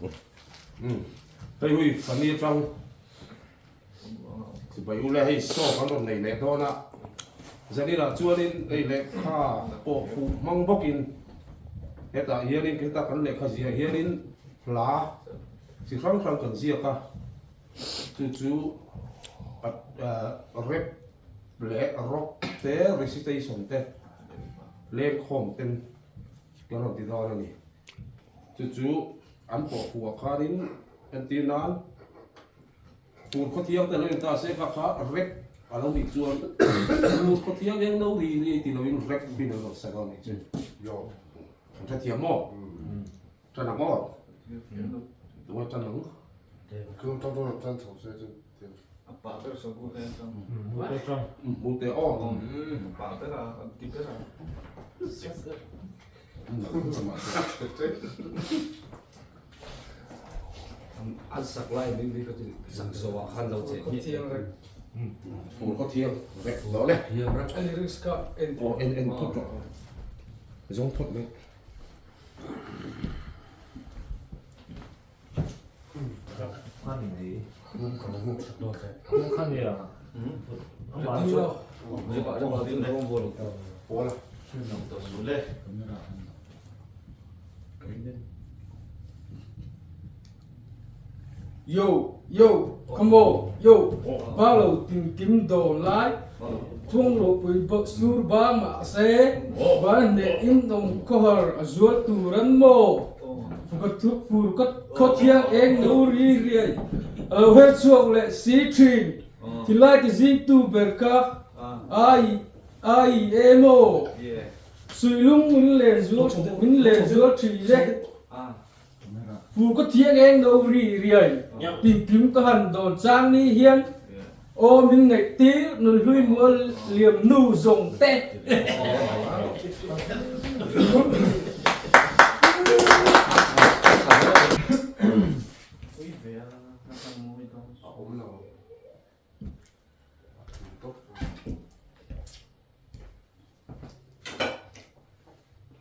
Hei hui Fani atang sipai u le hei saw kan rawn nei leh dawn a, zaninah chuanin hei lehkha pawh fuh hmang bawkin hetah hianin heta kan lehkha ziah hianin hla chi hrang hrang kan ziak a, chu chu rap leh rock te recitation te lengkhawm ten kan rawn ti dawn a ni. Chu chu an pawh fuh ah khanin entir nan fur khawthiang te lo in ta se kha kha rek a lo nih chuan fur khawthiang eng lo ri ri ti loin rek bin an rawn sa dawn nih chu yo an hrethiam maw tan ang aw tunge tan ang A pa ber saw bu hle tang. Mu te tang. Mu te aw. A pa ber a, a ti ber a. An sak lai mai mai ka chu sak zawh ah khan lo che hmiah. Fur khaw thiang rek lo le. Thiang rek. A lyrics kha en. Aw en en phawt rawh. Zawng phawt mai. Yo yo come on yo ba lo tin kim do lai khuang lo pui bawk sur ba mah se ba hneh in awm khawhar a zual tur an maw. Fur khawthiang eng no ri riai a lo her chhuak leh si thin. Thilai ti zingtu ber kha ai ai emaw suihlung min len zual min len zual thin e. Fur khawthiang eng no ri riai tinkim ka han dawn chang ni hian aw min ngaih tir nunhlui mual liam nu zawng te.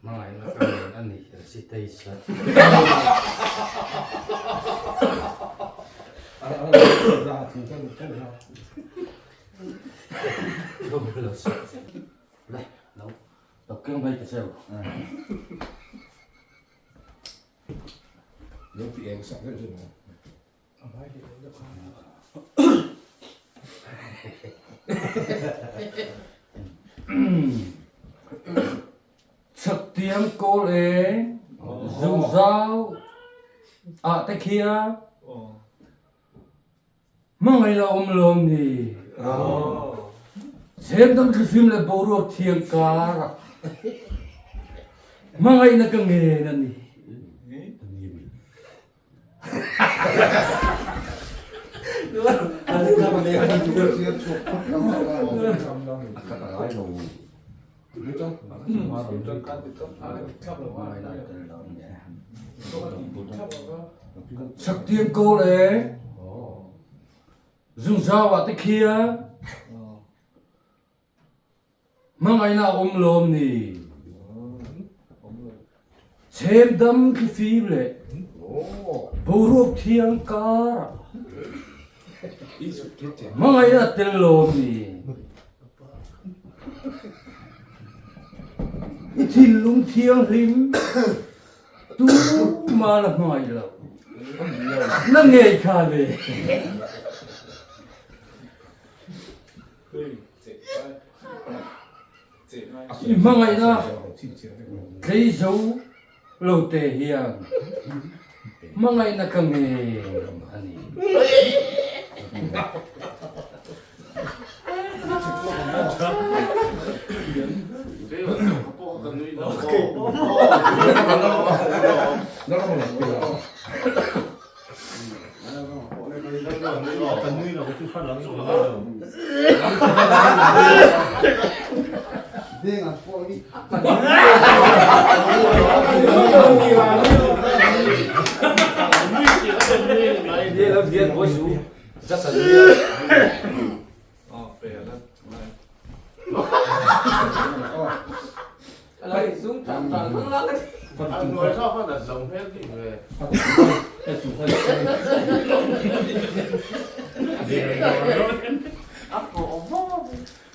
Hmangaihna ka nen a ni recitation. Chhaktiang kawl e zungzau ah te khia hmangaih la awm lawm ni. Chhemdam thlifim le boruak thiang kar ah hmangaihna ka ngen a ni. Chhaktiang kawl e zungzau ah te khia Hmangaihna a awm lawm ni? Chhemdam thlifim leh boruak thiang karah hmangaihna a tel lawm ni? I thinlung thianghlim tumah la hmangaih lo na ngei kha le. I hmangaihna tlei zo lo te hian hmangaihna ka ngem a ni.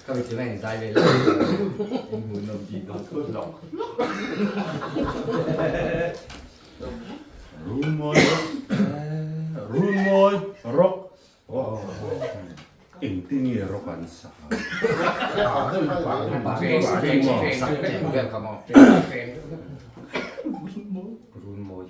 Ka mi thil a inzai ve lo. In hmuhnawm bik dawn khawp lawk. Runmawi Runmawi rock Engtin nge rock an sak a? Runmawi.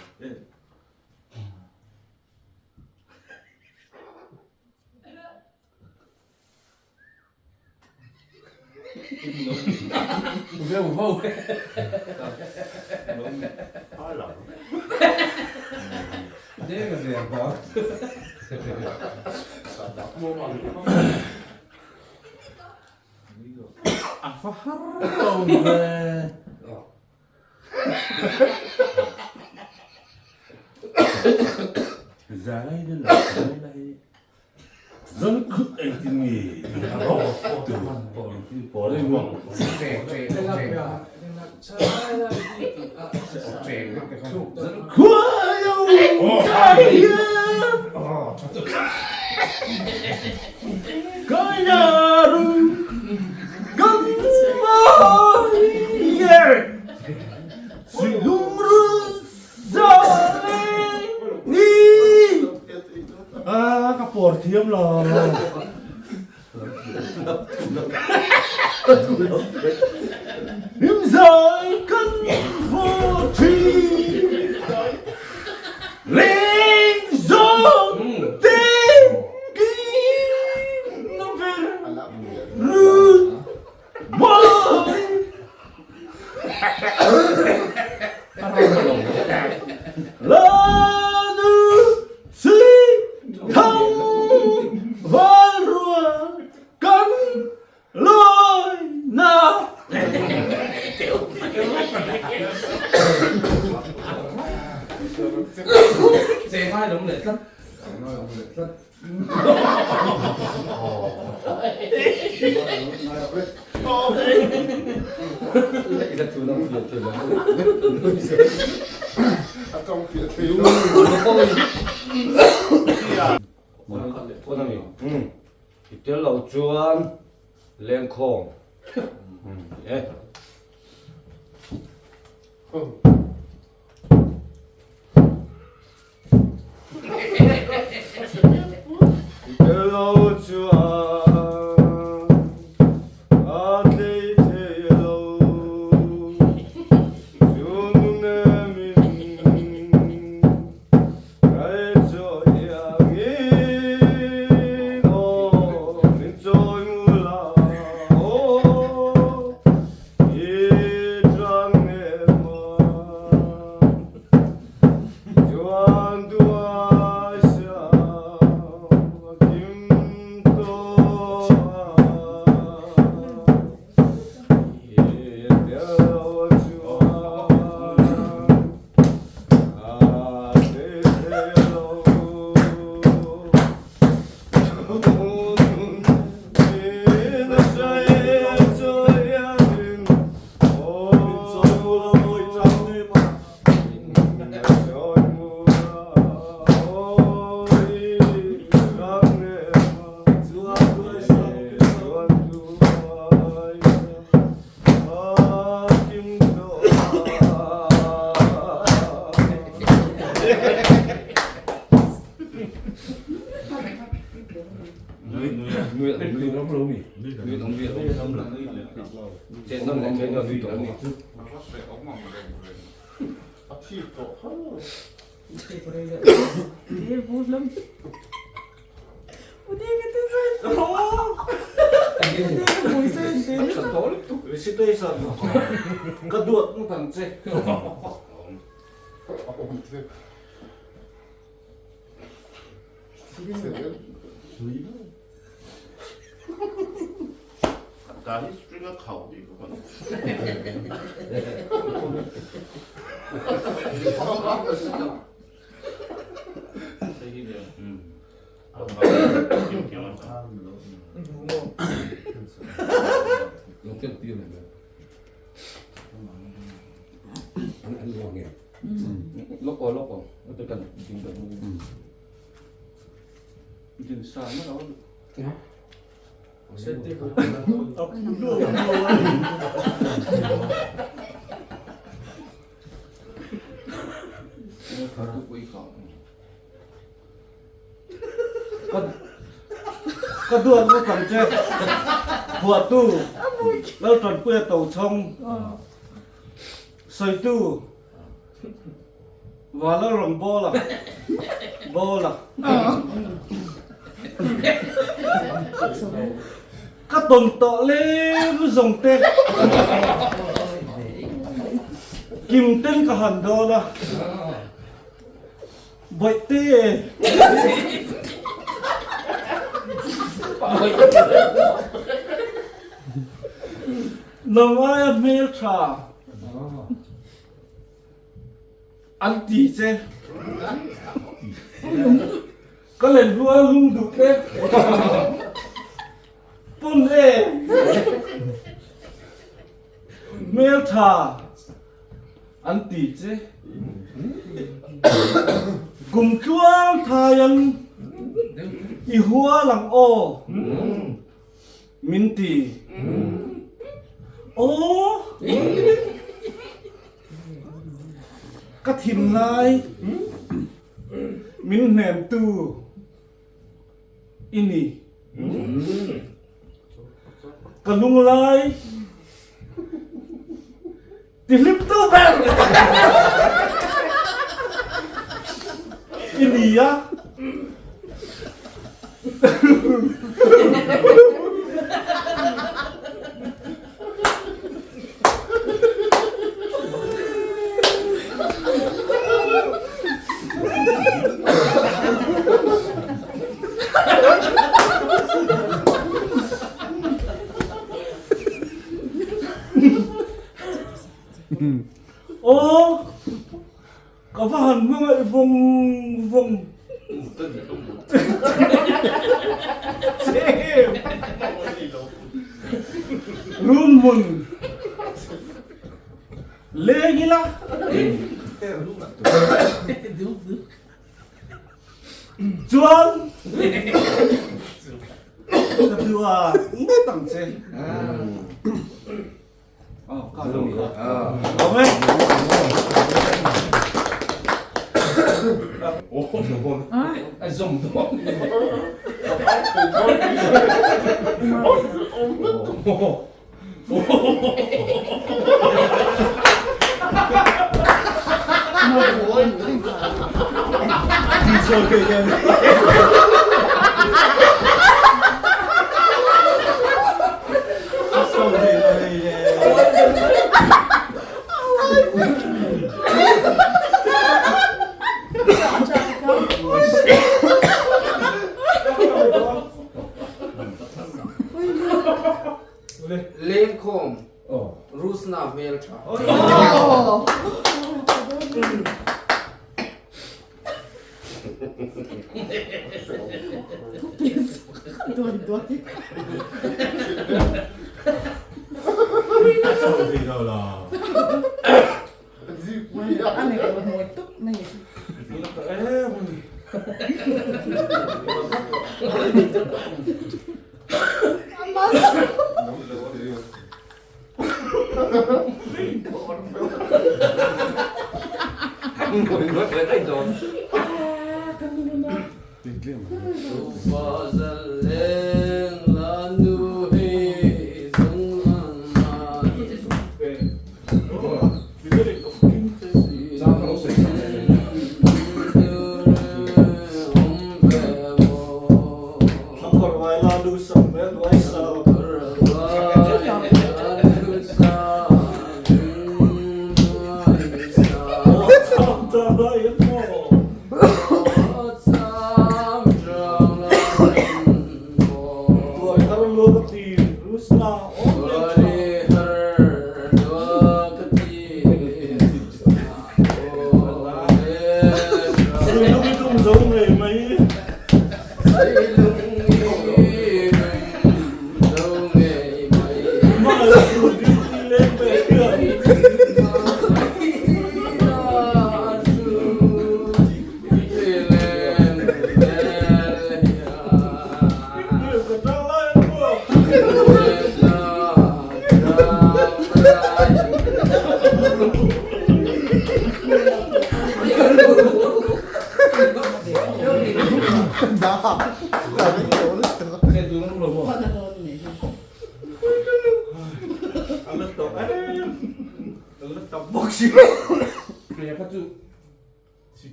A fa har lo ve. Zalai la zalai la hi. Zan khut engtin nge A ka pawr thiam lo. Himzai kan pawr thi leng zawng te kim na ber rut mawi. La nu si thang val rua kan lawi na. I tel lo chuan lengkhawm e. Tel chuan a tlei thei lo chungnemin kai chawi angin aw min chawi mula aw i tang nema. Ka duat ngawt ang che. Lawk aw lawk aw. Ute kan ding kan Din sa na lo. Ka duat lu kang che phuahtu Laltanpuia Tochhawng sawitu Vanlalrawng Bawla Bawla Ka tawn tawh lem zawng te Kim ten ka han dawn a Bawihte Nang aia hmel tha An ti che. Ka len rual lung duh te. Pun e. Hmel tha an ti che. Kum tluang thai an i hual ang aw. Min ti. Aw! Ka thinlai min hnemtu i ni. Ka lunglai tihlimtu ber i ni a. Aw, ka va han hmangaih vawng vawng. Run hmun leng ila. Chuan ka dua ngawt ang che. Lengkhawm Rusna hmel tha.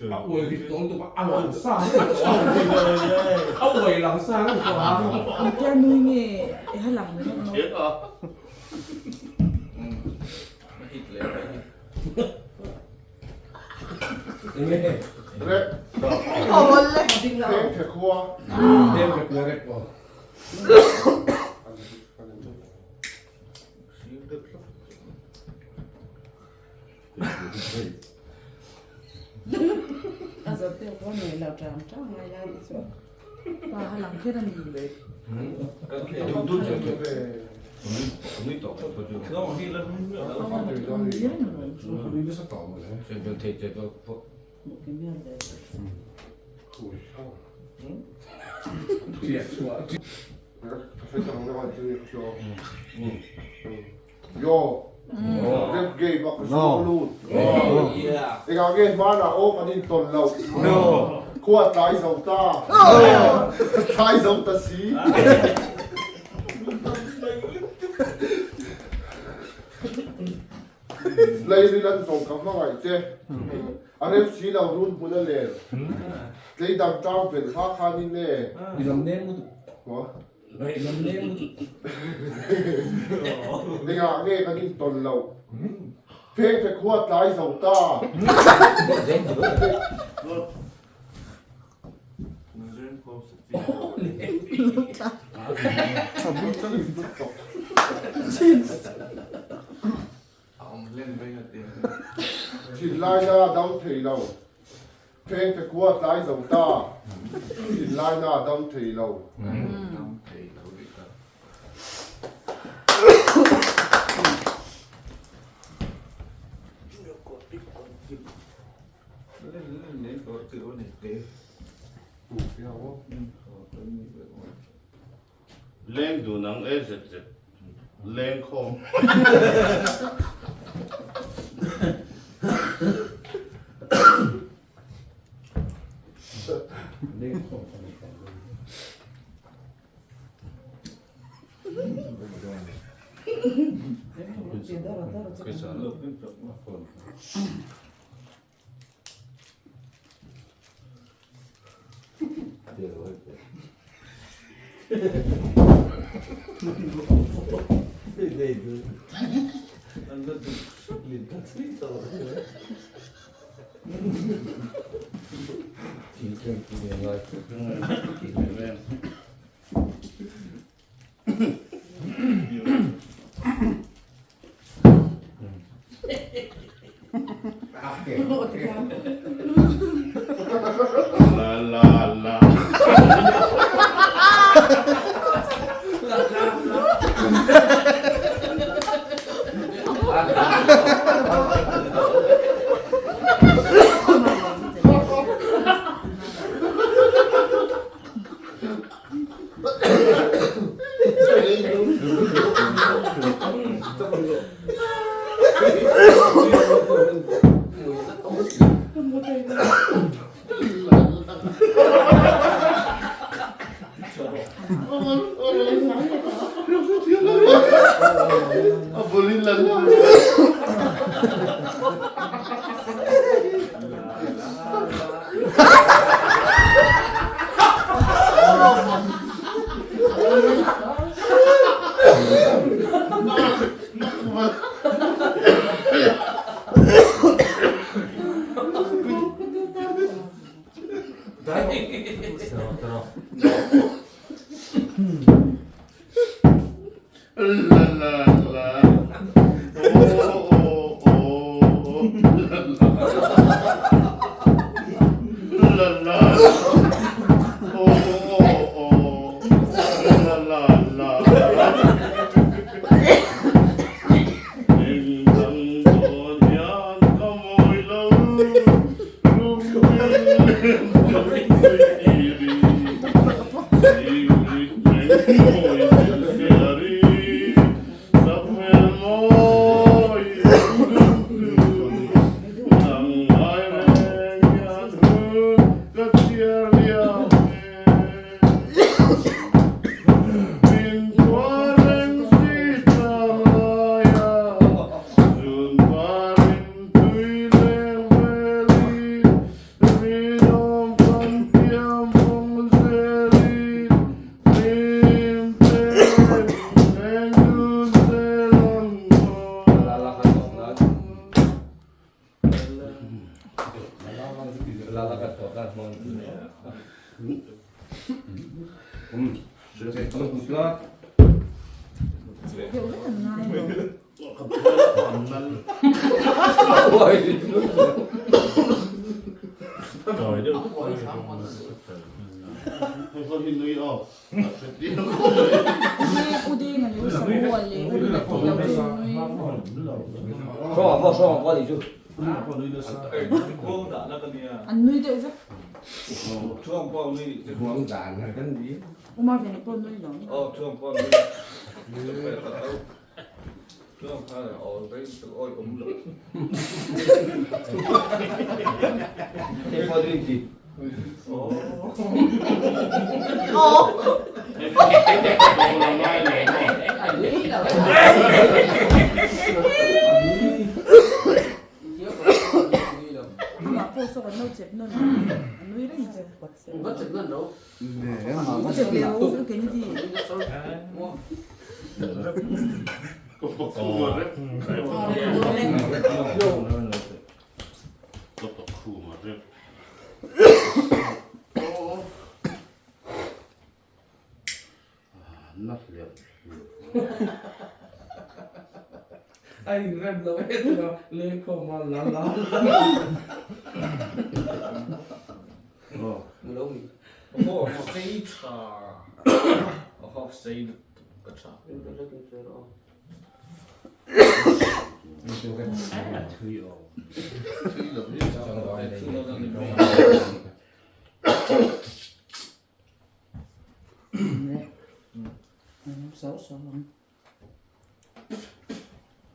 A uai rit tawh lutuk a, a lang sang a uai lang sang lutuk a. Engtia nui nge i ha lang ringawt maw? Rek. Heng the khua. Heng the khua rek aw. A zawt deuh pawh nei lo tang tang ngai lai ni chu. Pa ha lang kher a ni. Yo. Rap game a ka suak lut. Engah nge hmanah aw kan intawn lo. Khua tlai zo ta. Tlai zo ta si. Lei ril an zawng ka hmangaih che. A rem si lo run hmun a len. Tlei dang tang belh kha khanin e. I lam nem lutuk. Ngaihnawm lem lutuk. Engah nge kan intawn loh? Phengphe khua tlai zo ta. Thinlaina a dam thei lo. Phengphe khua tlai zo ta. Thinlaina a dam thei lo. Leng dun ang e zet zet leng khawm. La la la. A bulin la la. La la la. Oh oh oh. La la. Oh oh oh. La la la. Eng dang dawn hian ka mawi lo. Deuh vek an ngai lo. U ding a ni u Samuel leh u Rina tih loh chu nui. An nui deuh vek. U Marvin-a pawh nui lo. Amah pawh saw kan lo chep nawn a, a nui reng che. Ka chep leh lo Kennedy. A inrem lo e tuna lengkhawm a la la.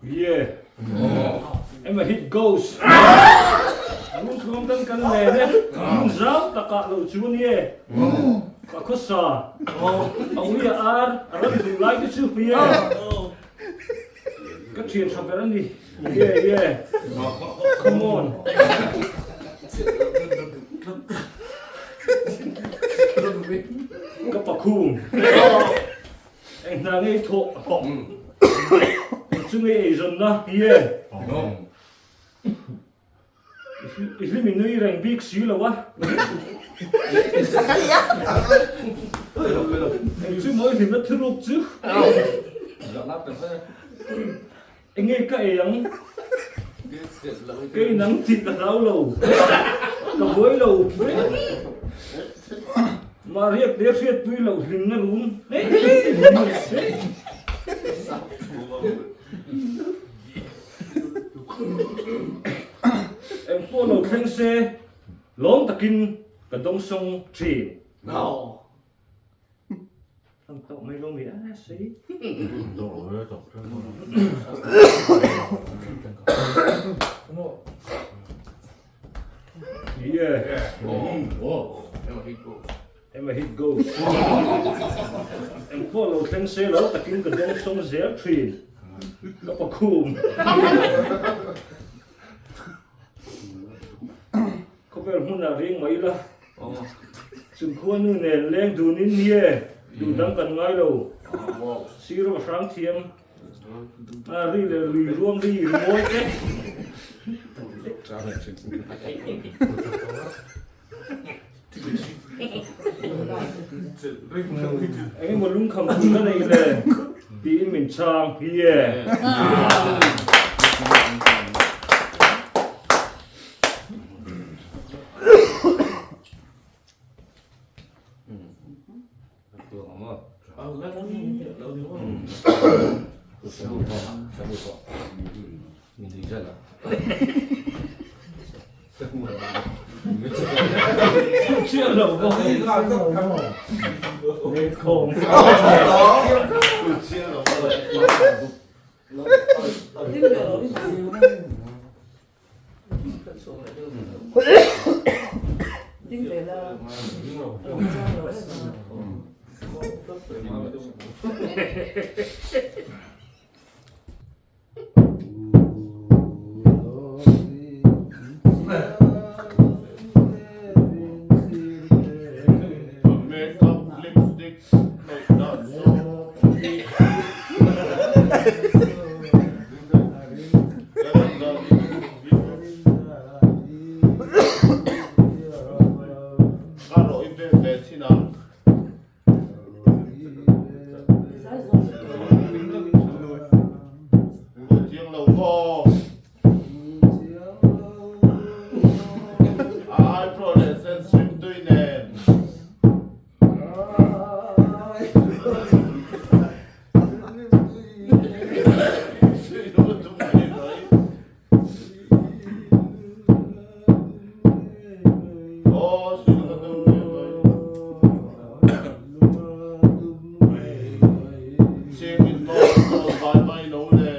Yeah. Em a hit goes. Lung thum kan kan nen e. Lung zau takah lo chu ni e. Ka khawsa. A ui a ar a ram duh lai te chu yeah. Ka thian tha ber a ni. Yeah yeah. Come on. Ka pakhum. Eng hna ngei thawh eng chu ngei eizawnna hi e. I hlim i nui reng bik si lo a. Eng chu maw i hlimna thuruk chu. Eng nge ka ei ang? Kei nang tih ka hlau lo. Ka buai lo. Mahriak te hriatpui loh hlimna rum. Eng pawh lo thleng se, lawm takin ka dawngsawng thin. Ang tawh mai lo mi a sei. Yeah. Oh. Em a hit goes. Eng pawh lo thleng se lo takin ka dawng sawng zel thin. Ka pakhum. Khawvel hmunah ring mai ila. Chungkhua nu nen leng dunin nie duh dang kan ngai lo. Sir va hrang thiam a ri leh lui ruang ri mawi te. Engemaw lungkham hun na nei le tiin min chhang hi e. Vai mai lo le.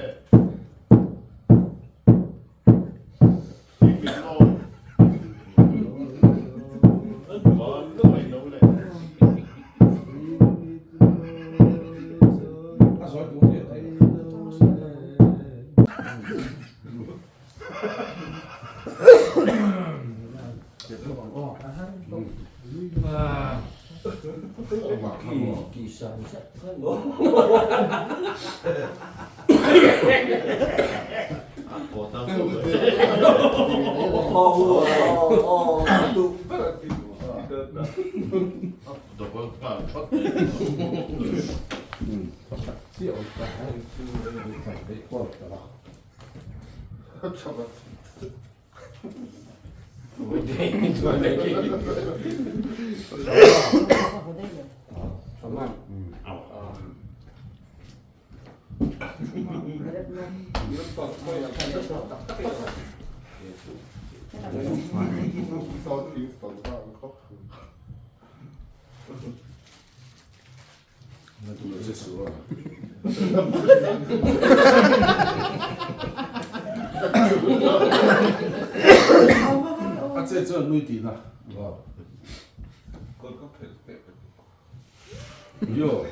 A che chuan nui tihna. Yo,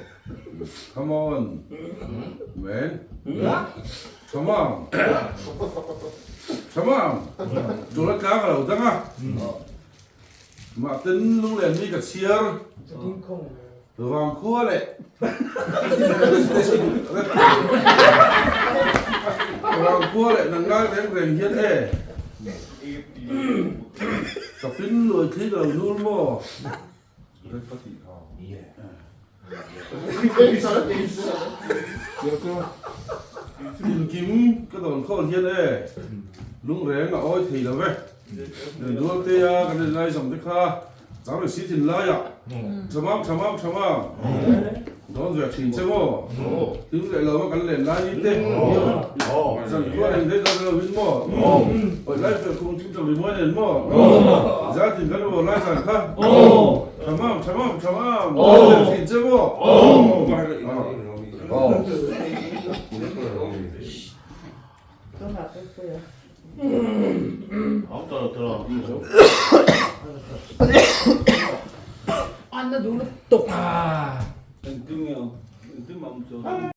come on, man. Come on. Come on. Tuna tlang a lo dang a. Mahten lunglen mi ka chhiar. Vangkhua leh Vangkhua leh nang ngai reng reng hian e. Ka pin luai thli ka lo nul maw? Tinkim ka dawn khawl hian e. Lungreng a awi thei lo ve. Dualtea kan inlaizawm te kha. Chang leh si thin laiah thamam thamam thamam dawn ve thin che maw hlim leh lo a kan len lai ni te zan khuan eng daih dawn lo in maw awih lai fel khung thing tang rimawi nen maw zan tin kan aw lai zan kha thamam thamam thamam dawn ve thin che maw. An na duh lutuk. Engtin nge? Engtin mah awm chuang lo.